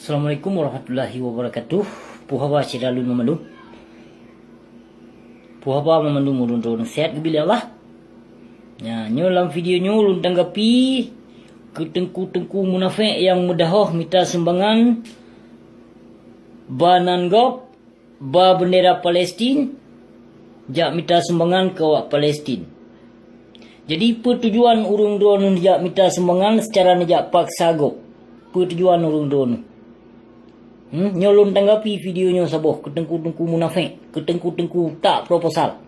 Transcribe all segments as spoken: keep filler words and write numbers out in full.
Assalamualaikum warahmatullahi wabarakatuh. Puhaba syedara lôn meumandum. Puhaba meumandum ureuëng droeneuh sehat geubri lé Allah. Nyoe lam video nyoe lôn tanggapi keu teungku-teungku munafék nyang meudahoh mita sumbangan ba nan gob, ba beundera Palestin, jak mita sumbangan keu awak Palestin. Jadi peue tujuan ureuëng droeneuh jak mita sumbangan seucara neujak paksa gob? Peue tujuan ureuëng droeneuh? Hmm, nyoe lôn tanggapi video nyoe saboh keu teungku-teungku munafék, keu teungku-teungku utak proposal.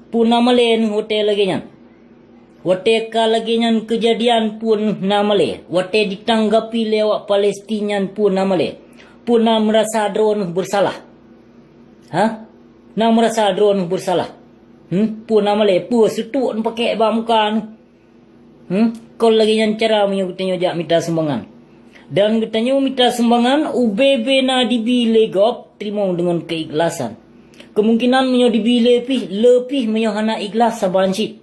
Peue na malée neuh watée lagée nyan? Watée ka lagée nyan keujadian peue na malée? Watée jitanggapi lé awak Palestin nyan peue na malée? Peue na meurasa droeneuh beureusalah? Ha? Na meurasa droeneuh beureusalah? Hmm? Peue na malée? Peue seutuek neupakék bak muka neuh? Hmm? Kon lagée nyan cara meunyoe geutanyoe jak mita sumbangan. Dan geutanyoe mita sumbangan ubé-bé na dibi lé gob, teurimong deungon keuikhlasan. Keumungkinan meunyoe dibi lé pih, le pih meunyoe hana ikhlas saban cit.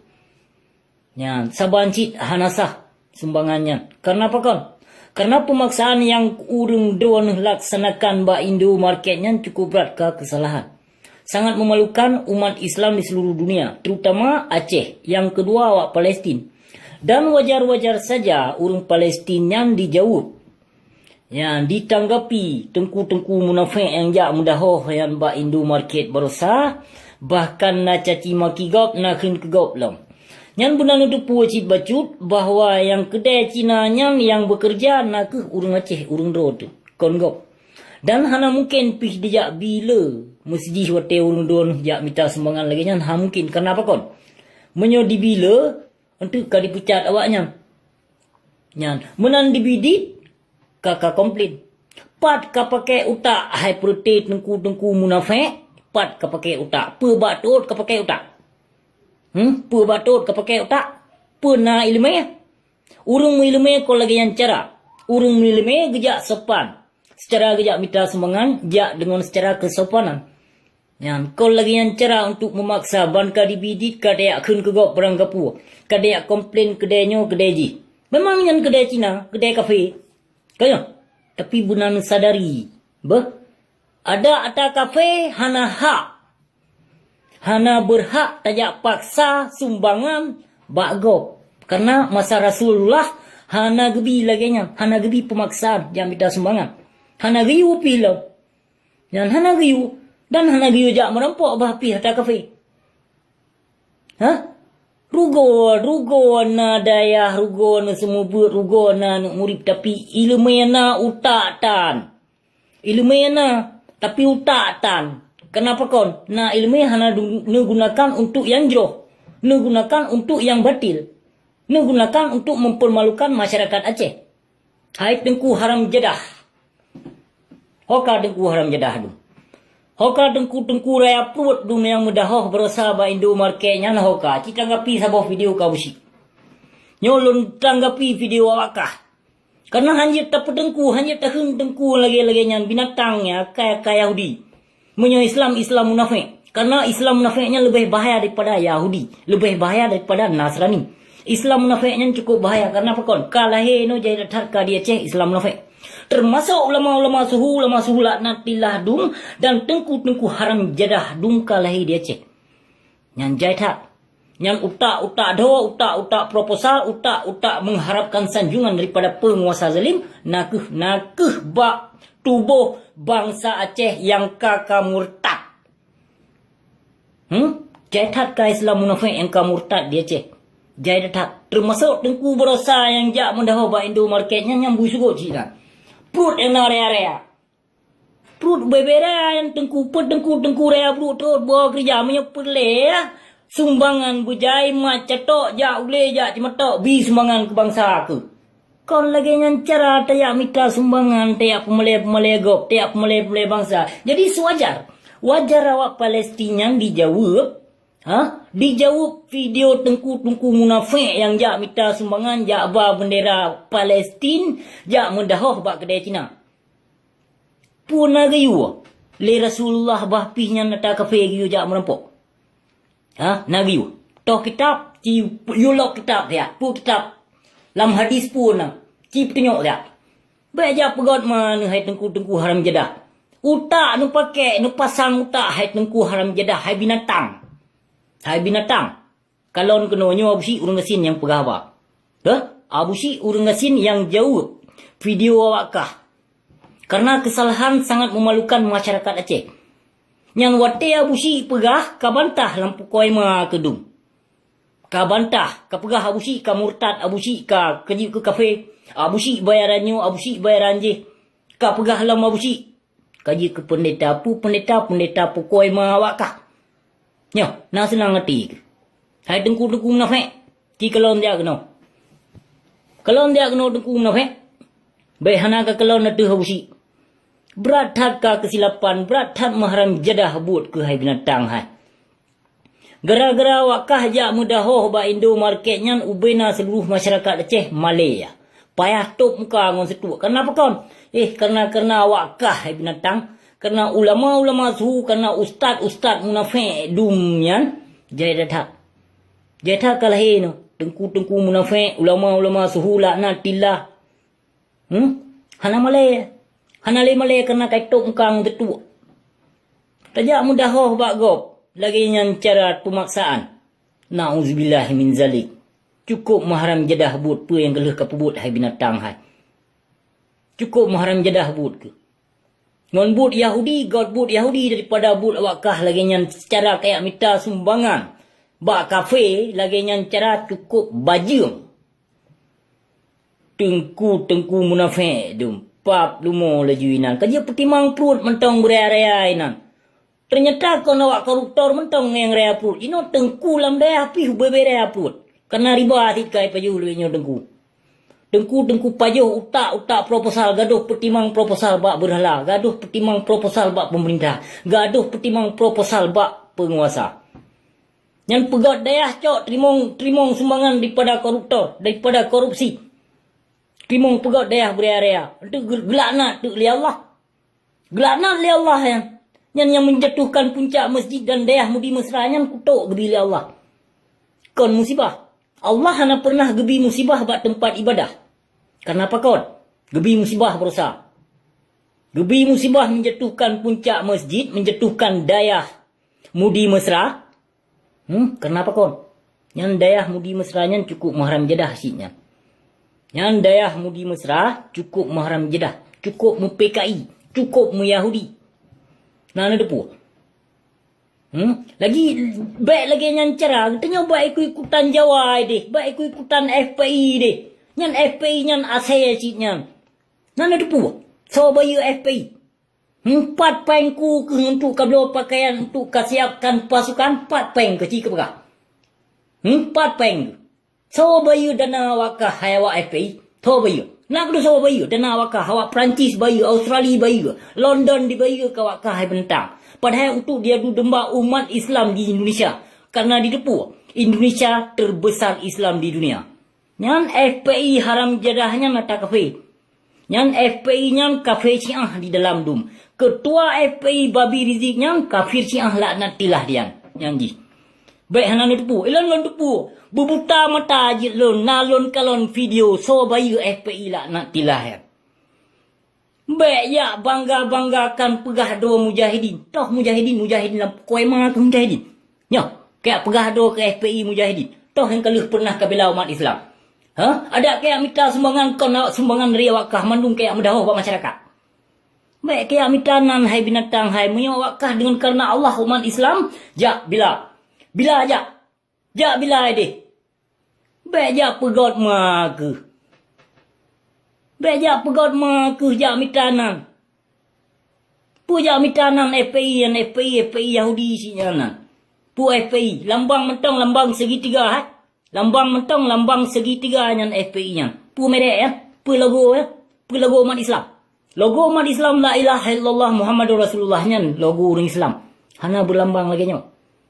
Nyan, saban cit hana sah sumbangan nyan. Kareuna pakon? Kareuna peumaksaan nyang ureuëng droeneuh laksanakan bak Indomaret nyan cukup brat ka keusalahan. Sangat memalukan umat Islam di seluruh dunia, terutama Aceh, nyang keudua awak Palestin. Dan wajar-wajar saja ureuëng Palestin nyan dijaweueb. Nyan ditanggapi teungku-teungku munafék nyang jak meudahoh nyan bak Indomaret baroesa, bahkan na caci maki gob, na kheun keu gob lom. Nyan beuna neuteupeue cit bacut bahwa nyang keudè Cina nyan nyang beukeureuja na kheueh ureuëng Aceh, ureuëng droe teuh, kon gob. Dan hana mungken pih dijak bi le meusidih watée ureuëng droeneuh jak mita sumbangan lagée nyan, hana mungken. Kareuna pakon? Meunyoe dibi le, eunteuk ka dipeucat awaknyan. Nyan, meunan dibi dit, ka ka komplain. Pat ka pakék utak, hai peureute teungku-teungku munafék, pat ka pakék utak. Peue bak teuôt ka pakék utak? Hmm, peue bak teuôt ka pakék utak? Peue na iéleumé? Ureuëng meuiéleumé kon lagée nyan cara. Ureuëng meuiéleumé geujak sopan. Seucara geujak mita sumbangan, jak deungon seucara keusopanan. Nyan, kon lagée nyan cara untuk meumaksa ban ka dibi dit ka tajak kheun keu gob barang gapeue, ka tajak komplain keudè nyoe keudè jih. Memang nyan keudè Cina, keudè kafé. Ka nyoe? Tapi beuna neusadari, beuh, adak ata kafé hana hak, hana beurhak tajak paksa sumbangan bak gob. Kareuna masa Rasulullah hana geubi lagée nyan, hana geubi peumaksaan jak mita sumbangan. Hana geuyue pih lom. Nyan hana geuyue, dan hana geuyue jak meurampok bah pih ata kafé. Hah? Rugoe, rugoe na dayah, rugoe na seumeubeuet, rugoe na aneuëk murit, tapi iéleumé na, utak tan. Iéleumé na, tapi utak tan. Keunapa kon? Na iéleumé hana du-, neugunakan untuk nyang jroh, neugunakan untuk nyang batil, neugunakan untuk mempermalukan masyarakat Aceh. Hai teungku haram jadah. Ho ka teungku haram jadah dum. Ho ka teungku-teungku raya pruet dum nyang meudahoh baroesa bak Indomaret nyan ho ka. Ci tanggapi saboh video ka beusi. Nyoe lôn tanggapi video awak kah. Kareuna hana jeuet tapeuteungku, hana jeuet takheun teungku lagée-lagée nyan binatang nyan, akai-akai Yahudi. Meunyoe Islam, Islam munafék. Kareuna Islam munafék nyan leubeh bahaya daripada Yahudi, leubeh bahaya daripada Nasrani. Islam munafék nyan cukup bahaya, kareuna pakon? Ka lahé nyoe jai that ka di Aceh Islam munafék. Teumasok ulama-ulama suhu, ulama suhu laknatillah dum, dan teungku-teungku haram jadah dum ka lahé di Aceh. Nyan jai that. Nyan utak-utak dhoe, utak-utak proposal, utak-utak mengharapkan sanjungan daripada penguasa zalim, na kheueh, na kheueh bak tuboh bansa Aceh nyang ka, ka murtad. Hmm? Jai that ka Islam munafék nyang ka murtad di Aceh. Jai that. Teumasok teungku baroesa nyang jak meudahoh bak Indomaret nyan, nyang bui sugot cit na. Pruet nyang na raya-raya. Pruet bubé raya nyang teungku, peuet teungku, teungku raya pruet trok beuo keureuja meunyoe peureulée, ya. Sumbangan beujai mat catok jak ulée jak ceumatok bi sumbangan keu bansa keuh. Kon lagée nyan cara tajak mita sumbangan, tajak peumalée-peumalée gob, tajak peumalée-peumalée bansa. Jadi seuwajar, wajar awak Palestin nyan dijaweueb, ha? Dijaweueb video teungku-teungku munafék nyang jak mita sumbangan jak ba beundera Palestin, jak meudahoh bak keudée Cina. Peue na geuyue lé Rasulullah bah pih nyan ata kafé geuyue jak meurampok? Ha, na geuyue. Toh kitab, ci yue lok kitab siat. Peue kitab? Lam hadis peue na? Ci peutunyok siat. Bék jak peugét ma neuh hai teungku-teungku haram jadah. Utak neupakék, neupasang utak hai teungku haram jadah, hai binatang. Hai binatang. Kalon keunoe nyoe Abu Syik ureuëng gasien nyang peugah haba. Heh? Abu Syik ureuëng gasien nyang jaweueb video awak kah. Karena kesalahan sangat memalukan masyarakat Aceh. Nyan watée Abu Syik peugah ka bantah lam pukoi ma keudum. Ka bantah, ka peugah Abu Syik ka murtad, Abu Syik ka keujeuet keu kafé, Abu Syik bayaran nyoe, Abu Syik bayaran jih. Ka peugah lom Abu Syik. Ka jeuet keu peundeta, peue peundeta, peundeta pukoi ma awak kah. Nyoe, na seunang até keuh. Hai teungku-teungku munafék, ci kalon jak keunoe. Kalon jak keunoe teungku munafék. Bék hana ka kalon ateueh Abu Syik. Brat that ka keusilapan, brat that meuharam jadah buet keuh hai binatang hai. Gara-gara awak kah jak meudahoh bak Indomaret nyan ubena seuluruh masyarakat Aceh malée. Payah tôb muka ngon seutuek. Karena pakon? Eh, karena, karena awak kah hai binatang. Karena ulama-ulama su, karena ustaz-ustaz munafék dum nyan. Jai that. Jai that ka lahé nyoe. Teungku-teungku munafék, ulama-ulama su laknatillah. Hmm? Hana malée. Hana lé malée karena ka itôb muka ngon teutuek. Tajak meudahoh bak gob lagée nyan cara peumaksaan. Nauzubillah min zalik. Cukôp meuharam jadah buet peue nyang ka lheueh ka peubuet hai binatang hai. Cukôp meuharam jadah buet keuh. Ngon buet Yahudi, gét buet Yahudi daripada buet awak kah lagée nyan cara kayak mita sumbangan bak kafé lagée nyan cara cukôp bajeueng. Teungku-teungku munafék dum, pap lumo laju inan. Ka jeuet peutimang pruet mantong beuraya-raya inan. Teunyata kon awak koruptor mantong nyang raya pruet. Inoe teungku lam dayah pih ubé-bé raya pruet. Karena riba cit ka ipajoh lé nyoe teungku. Teungku-teungku pajoh utak-utak proposal, gadoh peutimang proposal bak beurhala, gadoh peutimang proposal bak peumeurintah, gadoh peutimang proposal bak peunguasa. Nyan peugét dayah cok teurimong, teurimong sumbangan daripada koruptor, daripada korupsi. Teurimong peugét dayah beuraya-raya. Itu geu-, geulaknat teuk lé Allah. Geulaknat lé Allah nyan. Nyan nyang menjatuhkan puncak masjid dan dayah Mudi Mesra nyan kutok geubi lé Allah. Kon musibah. Allah hana pernah geubi musibah bak teumpat ibadah. Karena pakon? Geubi musibah beurasa. Geubi musibah menjatuhkan puncak masjid, menjatuhkan dayah Mudi Mesra. Hmm, karena pakon? Nyan dayah Mudi Mesra nyan cukôp meuharam jadah cit nyan. Nyan dayah Mudi Mesra cukôp meuharam jadah, cukôp meu-P K I, cukôp meu-Yahudi. Na neuteupeue? Hmm? Lagi, bék lagée nyan cara, geutanyoe bék ikut-ikutan Jawa deh, bék ikut-ikutan F P I deh. Nyan F P I nyan asée cit nyan. Na neuteupeue? Soe bayeue F P I? Empat péng ku keuh untuk kabloe pakaian, untuk kasiapkan pasukan, empat péng keuh ci keupeugah. Empat péng keuh. Soe bayeue dana awak kah hai awak F P I? Soe bayeue? Na keuh soe bayeue dana awak kah? Awak Perancis bayeue, Australia bayeue, London dibayeue keu awak kah hai beuntang. Padahai untuk diadu domba umat Islam di Indonesia. Karena diteupue, Indonesia terbesar Islam di dunia. Nyan F P I haram jadah nyan ata kafé. Nyan F P I nyan kafé Syiah di dalam dum. Ketua F P I Babi Rizik nyan kafir Syiah laknatillah dian. Nyan jih. Bék hana neuteupeue. Ilôn lôn teupeue. Beubuta mata jeuet lôn. Na lôn kalon video soe bayeue F P I laknatillah nyan. Bék jak bangga-banggakan peugah droe mujahidin. Toh mujahidin, mujahidin lam pukoi ma keuh mujahidin. Nyoe, kajak peugah droe keu F P I mujahidin. Toh nyang ka lheueh peureunah kabela umat Islam. Ha? Adak kajak mita sumbangan kon awak sumbangan dari awak kah mandum kajak meudahoh bak masyarakat. Bék kajak mita nan hai binatang hai meunyoe awak kah deungon kareuna Allah umat Islam, jak bila. Bila jak. Jak bila deh. Bék jak peugét ma keuh. Bék jak peugét ma keuh jak mita nan. Peue jak mita nan F P I nyan, F P I, F P I Yahudi cit nyan nan. Peue F P I? Lambang mantong lambang segitiga, hai? Lambang mantong lambang segitiga nyan F P I nyan. Peue merek nyan? Peue logo nyan? Peue logo umat Islam? Logo umat Islam la ilaha illallah Muhammadur Rasulullah nyan logo ureuëng Islam. Hana beulambang lagée nyoe.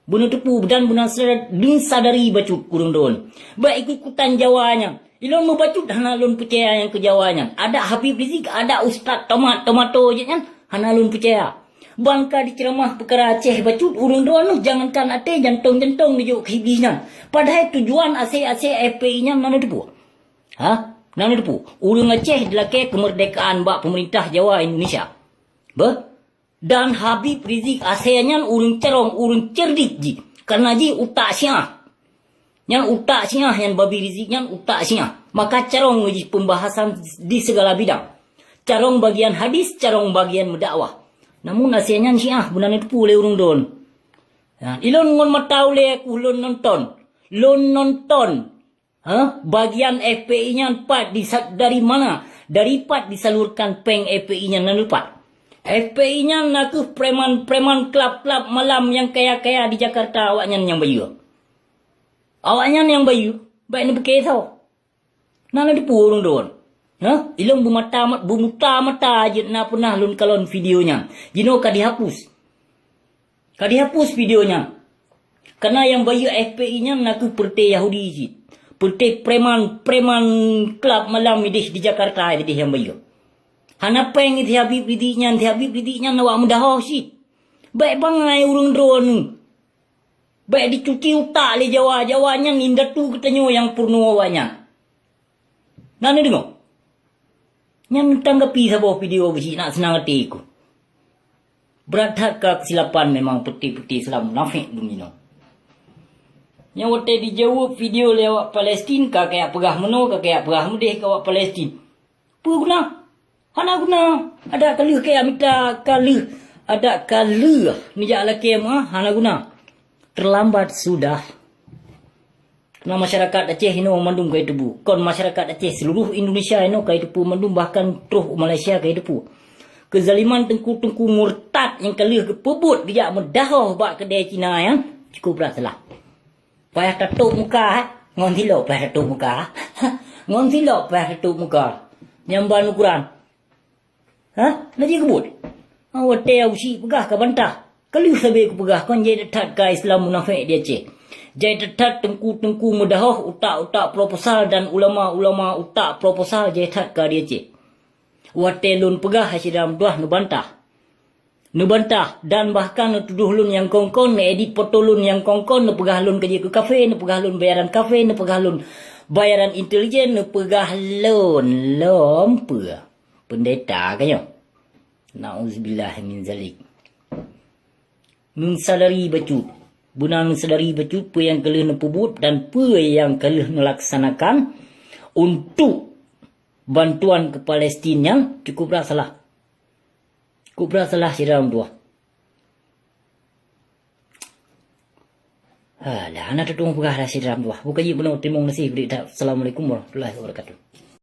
Beuneuteupeu dan beuna sadari bacut ureuëng droen. Bék ikut-ikutan Jawa nyan. Ilôn meubacut hana lôn peucaya nyang keu Jawa nyan. Adak Habib Rizik, adak ustaz tomat tomato jih nyan hana lôn peucaya. Ban ka diceramah peukara Aceh bacut ureuëng droen, jangankan até jantong-jantong neujok keu Iblih nyan. Padahai tujuan asée-asée F P I nyan na neuteupeue. Ha? Na neuteupeue, ureuëng Aceh dilakée keumeurdekaan bak peumeurintah Jawa Indonesia. Beuh? Dan Habib Rizik asée nyan ureuëng carông, ureuëng cerdik jih. Kareuna jih utak Syiah. Nyan utak Syiah, nyan babi Rizik nyan utak Syiah. Maka carông jih peumbahasan di sigala bidang. Carông bagian hadis, carông bagian meudakwah. Namun asée nyan Syiah, beuna neuteupeue lé ureuëng droen. Ilôn ngon mata ulée ku lôn nonton. Lôn nonton. Hah? Bagian F P I nyan pat disa-, dari mana? Dari pat disalurkan péng F P I nyan na neupat? F P I nyan na kheueh preman-preman klab-klab malam nyang kaya-kaya di Jakarta, awaknyan nyang bayeue. Awaknyan nyang bayeue, bék neupike soe. Na neuteupeue ureuëng droen. Hah? Ilôn beumata mat-, beumuta mata jeuet na peunah lôn kalon video nyan. Jinoe ka dihapus. Ka dihapus video nyan. Kareuna nyang bayeue F P I nyan na kheueh peureute Yahudi cit. Peureute preman-preman klab malam ideh di Jakarta ideh nyang bayeue. Hana péng si Habib Rizik nyan, si Habib Rizik nyan awak meudahoh cit. Bék bangai ureuëng droen. Bék dicuci utak lé Jawa, Jawa nyan indatu geutanyoe nyang peurunoe awaknyan. Na neudeungoe? Nyan tanggapi saboh video beusi nak seunang até ku. Brat that ka keusilapan memang peuti-peuti Islam munafék dum inoe. Nyang watée dijaweueb video lé awak Palestin ka kaya peugah meunoe, ka kaya peugah meudeh keu awak Palestin. Peue guna? Hana guna. Adak ka lheueh kaya mita, ka lheueh, adak ka lheueh neujak lakée meuah, hana guna. Terlambat sudah. Keureuna masyarakat Aceh inoe mandum ka jiteupeue. Kon masyarakat Aceh, seluruh Indonesia inoe ka jiteupeue mandum, bahkan troh u Malaysia ka jiteupeue. Keuzaliman teungku-teungku murtad nyang ka lheueh geupeubuet geujak meudahoh bak keudée Cina nyan, cukup brat salah. Payah tatôp muka, eh? Ngon silop payah tatôp muka. Ngon silop payah tatôp muka. Nyang ban ukuran. Hah? Na jeuet keubuet? Watée Abusyik peugah ka bantah. Ka lheueh sabe kupeugah kon jai that ka Islam munafék di Aceh. Jai that teungku-teungku meudahoh utak-utak proposal dan ulama-ulama utak proposal jai that ka di Aceh. Watée lôn peugah hai syedara meutuah neubantah. Neubantah dan bahkan neutudoh lôn nyang kon-kon, neuedit foto lôn nyang kon-kon, neupeugah lôn ka jeuet keu kafé, neupeugah lôn bayaran kafé, neupeugah lôn bayaran intelijen, neupeugah lôn lom peue. Pendeta ka nyoe. Nauzubillah min zalik. Neusadari bacut. Beuna neusadari bacut peue nyang ka lheueh neupeubuet dan peue nyang ka lheueh neulaksanakan untuk bantuan keu Palestin nyan cukup brat salah. Cukup brat salah syedara meutuah. Alah, hana teutueng peugah dah syedara meutuah. Buka jih bunoe, teurimong gaséh bri that. Assalamualaikum warahmatullahi wabarakatuh.